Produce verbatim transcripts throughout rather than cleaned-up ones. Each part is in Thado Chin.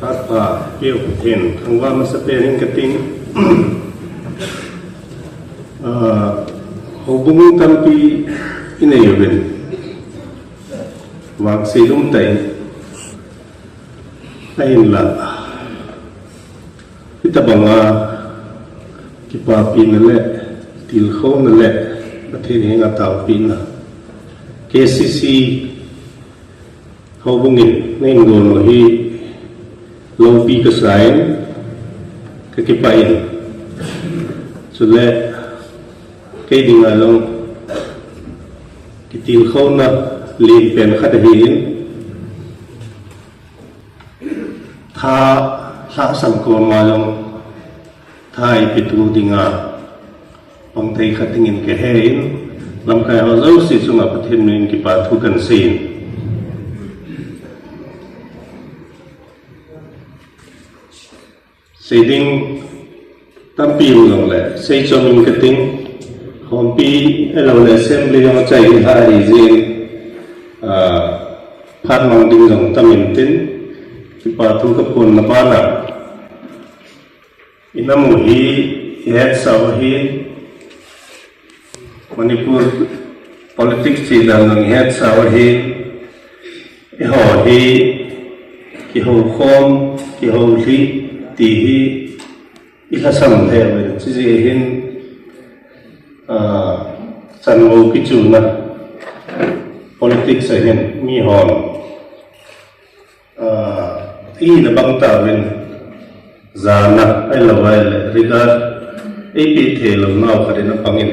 Tapa, pio, Pathen, thangvah masapen in kating. Ah, houbung tampi inei uvin. Vangse lum tah in. Ahinla. Hitabanga kipapina le, tilkhouna le, Pathen henga taopina. K C C Houbung in, neihin gon u hi loupi kasa in, kakipah in. Chule, kei dinga jong, kitilkhouna lenpen khat ahin. Tha, lhahsam koma jong, tha ipetu dinga, pangthei khat dingin kahe in, lamkai ho jouse chunga Pathen min in kipa thu kahin sei in. Sei ding tampi um jongle, seichom in kating, khompi, ahilou le assembly jong achai in ha ahi jeh in, ah, phat mang ding jong tam intin, kipa thu kaphonna bana. Inam u hi ihetsau ahin, Manipur politics ti dan jong ihetsau ahin, eiho hi kihoukhom, kihoulhi ti hi ilhasam thei uvin, chujeh hin, ah, chanvo kichuna politics ahin mihon Ah, ina bang tauvin, jana, ahilou le, regard, eipeh thei lou nau khat in apang in.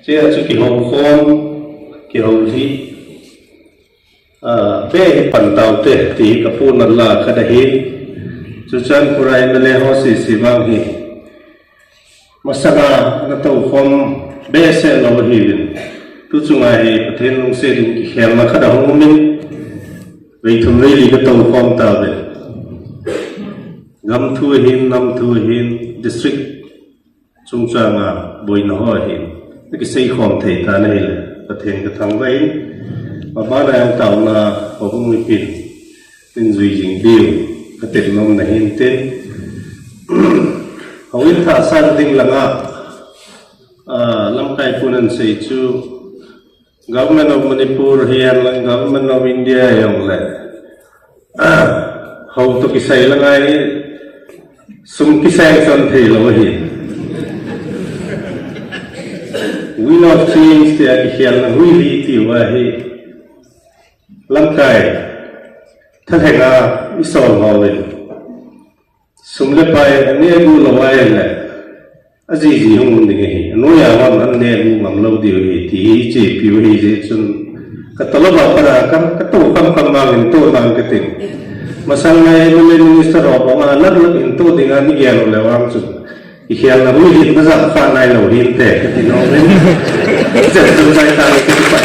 Chea chu kihoukhom, kihoulhi, ah, be hi pan taute, ti hi kaphonna la khat ahi. Chuchan Khurai M L A ho sese vang hi. Masanga natoukhom behseh lou ahiuvin. Tu chunga hi Pathen lungset in kikhelna khat ahung umin. Vei thum vei li katoukhom tauvin. Gam thu ahin, nam thu ahin, district chungchanga boina ho ahin. Nakiseikhom thei tan ahile, Pathen kathangvah in. Mabana jong taona, houbung mipin. Tin jui jing diu, katin nom nahin tin. Houin thah san ding langa, ah, lamkai pun ahin sei chu, Government of Manipur hihen lang, Government of India hijongle. Ah, hou toh kisai langa hi, sum kisanction thei lou ahi. Wind of Change tia kikhelna huipi tiu ahi. Lamkai, thalhenga isol hou in. Sum le pai, aneh bu lou ahile. Ajiji hung um ding ahi. Anoiya hon aneh bu ngam lou diu ahi, ti hi ichepiu ahi jeh chun. Katolop a pat a, ka, katou khamkham vangin tou vang katin. Masang le M L A minister ho banga, lak lak in tou dinga neigel u le vang chun. Ikhelna hui hi najah kha nailou hinte, kati nom in. Chen chen sai ta le kati pa.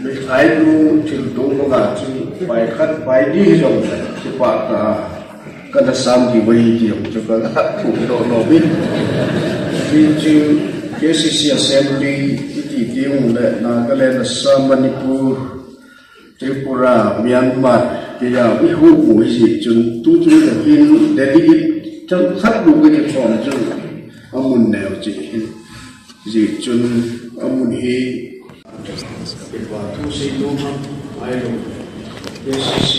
Meithai nu thil tung banga chu pai khat pai ni hijong le, kipah tah a kana sam diu ahi ti jong chu kana phongdoh nom in. Tin chu K C C Assembly iti ding le Nagaland, Assam, Manipur, Tripura, Myanmar, keiya ihuhbu hijeh chun, tuchung hin delegate chang khat bu kakichon chu amun neo cheh hin. Hijeh chun amun hi. Kipa thu sei nom ham, ailou. K C C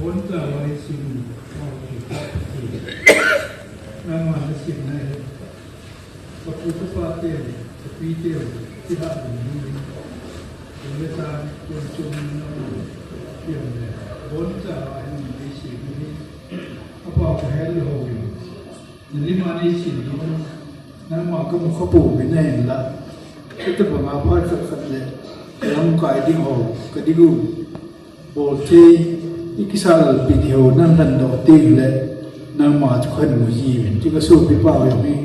Boncha lai sim, nangma na sim na hi. Kapu kapa te, kapi te, ti ha ni. Boncha lai ni sim ni. Apa ka hel ho ni. Ni ma ni sim ni. Nangma kamu kha pouvin ahinla, hitabanga phat khat khat le lamkai ding ho, kading u, bolthei, ikisah lalpi thei ho nalhendoh teng le, nangma chu kahin mu jiuvin, ti kasopipa u jong hi,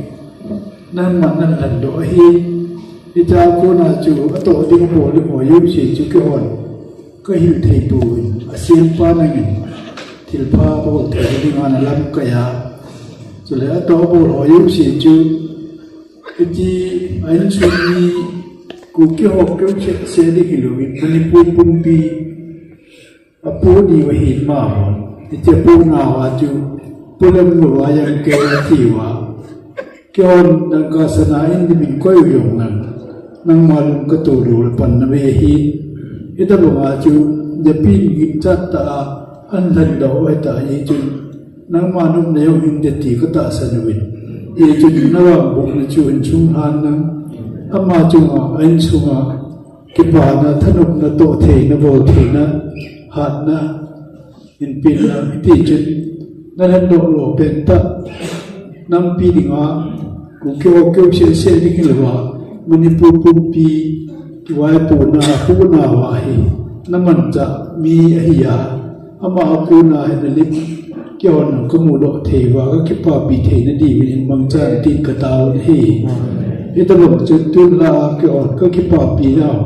nangma nalhendoh ahi. Hitia kona chu atoh ding, abol ding ho jouse chu keihon kahil thei pouvin, asempa nangin thilpha bol thei dinga nalamkai a, chule atoh abol ho jouse chu, hiti a insung mi, Kuki ho keu cheh seh ding hilouvin, Manipur pumpi apoh diu ahi ma hon. Hiti apohnauva chu, Pu Lamngol Vaiamkeu atiuva, keihon dangka sana in dimin koi u jong nang, nangma lung katoh lou le pan nave ahi. Hitabanga chu, japin ginchat tah a ahin lhendoh u ahitah jeh chun, nangma nopna jong hinte ti katahsan uvin. Hijeh chun navangbohna chu hin chunglhan lang, ama chunga, a insunga kipana, thanopna, toh theina, bol theina, hatna, hinpina, hiti chun nalhendoh lou pentah, nampi dinga, Kuki ho keu seh seh ding hilouva, Manipur pumpi kivaipohna, huhnauva hi namanchah mi ahi a, ama a kona hi nalim, keihon kamudoh thei uva, kakipapi theina diuvin hin mangchan tin kataovin ahi. Hitobang chun tunlha a keihon kakipapi nau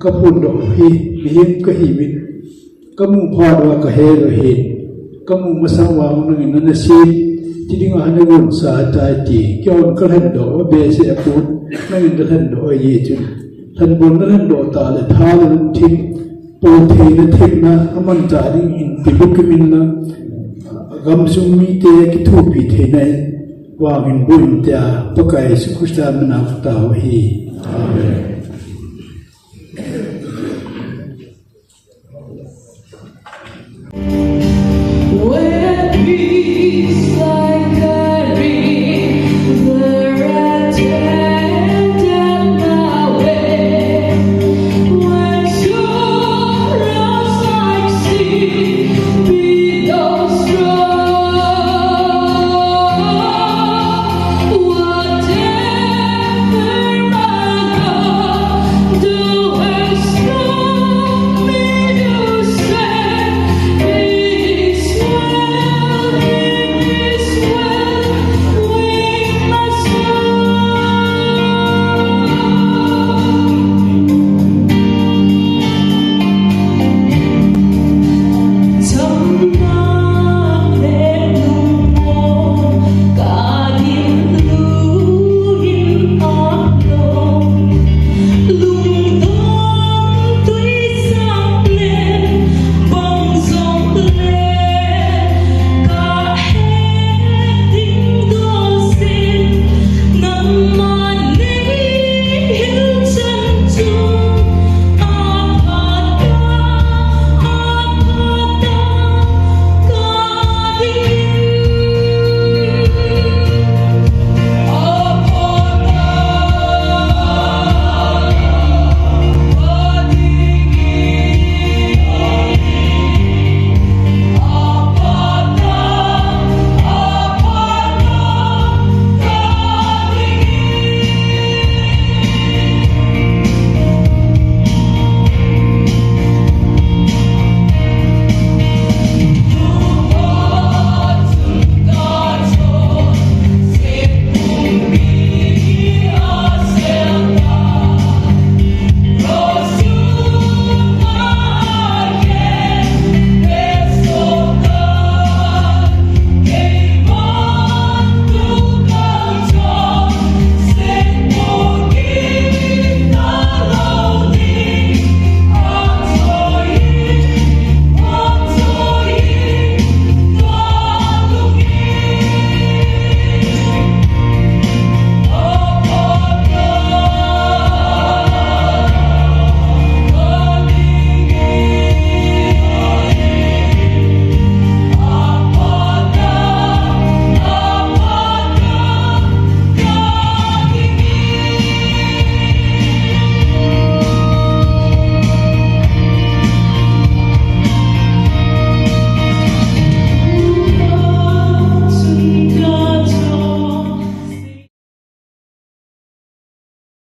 kaphondoh u hi, mihem kahiuvin, kamu phat uva kahe u ahi, kamu masang uva nangin nanasem, ti dinga nagonsa tai ti, keihon kalhendoh u abehseh apon, nangin nalhendoh u ahi chun, lhenbol nalhendoh tah le tha le lungthim, poh theina, thepna amanchah ding hin tibukim inlang, gamsung mite kithopi theina in vangin boh in tia, Pakai Jesu Christa mina katao u ahi. Amen.